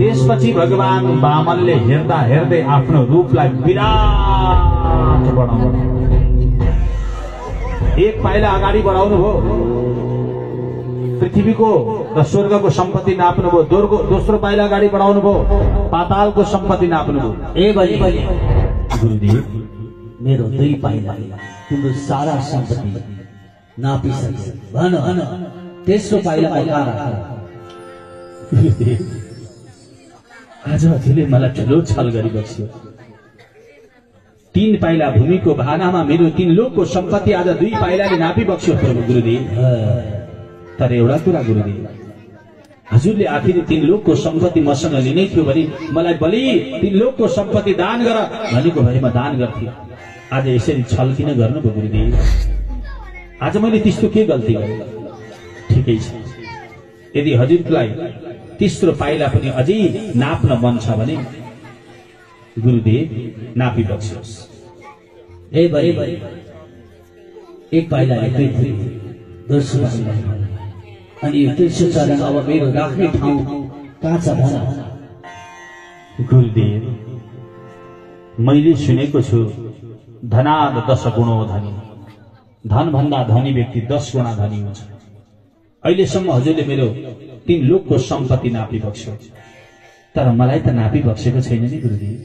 त्यसपछि भगवान वामनले हेर्दा हेर्दै आफ्नो रूपलाई विराट बनाउनु एक पाइला अगाडि बढाउनु भयो। पृथ्वीको र स्वर्गको सम्पत्ति नाप्नु भयो। दोस्रो पाइला अगाडि बढाउनु भयो, पातालको सम्पत्ति नाप्नु भयो। ए बलि गुरुदेव, मेरो 2 पाइला तिम्रो सारा सम्पत्ति नापिसके। भन तेस्रो पाइला कहाँ राख? आज हजुरले मलाई ठुलो छल गरिबक्स्यो। 3 पाइला भूमिको भागामा मेरो 3 लोकको सम्पत्ति आज 2 पाइलाले नापिबक्स्यो प्रभु गुरुदेव। तर एउटा कुरा गुरुदेव, हजुरले आखिर 3 लोकको सम्पत्ति मसँग लिनै थियो भने मलाई बलि 3 लोकको सम्पत्ति दान गर भनेको भए म दान गर्थे। आज यसरी छल किन गर्नुभयो गुरुदेव? आज मैले त्यस्तो के गल्ती गरेँ? ठिकै छ, यदि हजुरलाई तेस्रो पाइला पनि अझै नाप्न मन छ भने गुरुदेव नापिबक्स्योस्। ए बलि एक पाइला पृथ्वी, दोस्रो पाइला अनि यो तेस्रो चरण अब मेरो राख्ने ठाउँ कहाँ छ भन? गुरुदेव, मैले सुनेको छु धनाद 10 गुणो धनी, धन भन्दा धनी व्यक्ति 10 गुणा धनी हुन्छ। अहिलेसम्म हजुरले मेरो 3 लोकको सम्पत्ति नापिबक्स्यो, तर मलाई त नापिबक्सेको छैन नि गुरुदेव।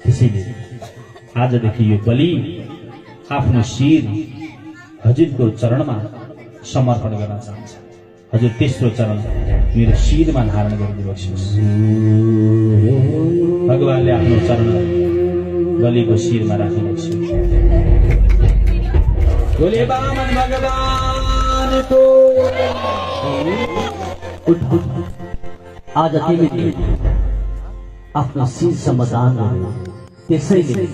त्यसैले आजदेखि यो बलि आफ्नो शिर हजुरको चरणमा समर्पण गर्न चाहन्छ। हजुर तेस्रो चरण मेरो शिरमा धारण गरिदिबक्स्योस्। भगवानले आफ्नो चरण बलिको शिरमा राखिबक्स्योस्। बोले वामन भगवानको आज तिमीले आफ्नो शिरसम्म दान गर्यो। त्यसैले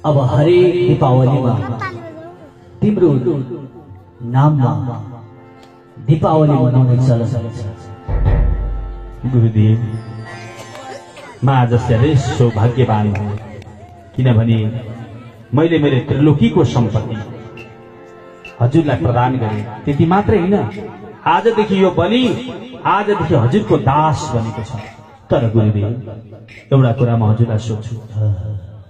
अब हरेक दीपावलीमा तिम्रो नाममा दीपावली मनाउने चलन छ। गुरुदेव, म आज धेरै सौभाग्यवान भएँ, किनभने मैले मेरो त्रिलोकीको सम्पत्ति हजुरलाई प्रदान गरेँ। त्यति मात्रै होइन, आजदेखि यो बलि आजदेखि हजुरको दास बनेको छ। तर गुरुदेव, एउटा कुरा म हजुरलाई सोध्छु,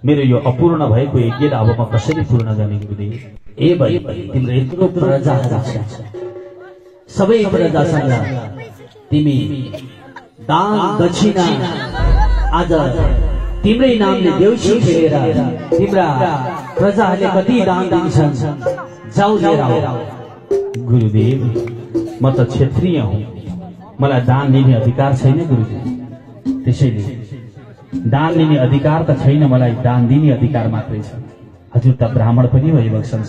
मेरो यो अपूर्ण भएको यज्ञ अब म कसरी पूर्ण गर्ने गुरुदेव? ए बलि तिम्रो यत्रो प्रजाहरू छ, सबै प्रजासँग तिमी दान दक्षिणा आज तिम्रै नामले देउसी खेलेर तिम्रा प्रजाहरूले कति दान दिन्छन्, जाऊ लिएर आऊ। गुरुदेव, म त क्षेत्रीय हुँ, मलाई दान लिने अधिकार छैन गुरुदेव। त्यसैले दान लिने अधिकार त छैन, मलाई दान दिने अधिकार मात्रै छ। हजुर त ब्राह्मण पनि भइबक्छन्,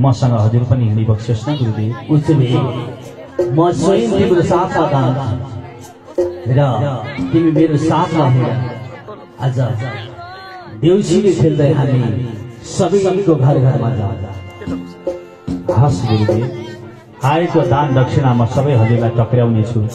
मसँग हजुर पनि हिँडिबक्स्योस् न गुरुदेव। उसले म स्वयं तिम्रो साथमा जान्छु र तिमी मेरो साथमा हिँड। आज देउसीले खेल्दै हामी सबैको घर घरमा जान्छ। हस् गुरुदेव, आएको दान दक्षिणा म सबै हजुरलाई टक्र्याउने छु।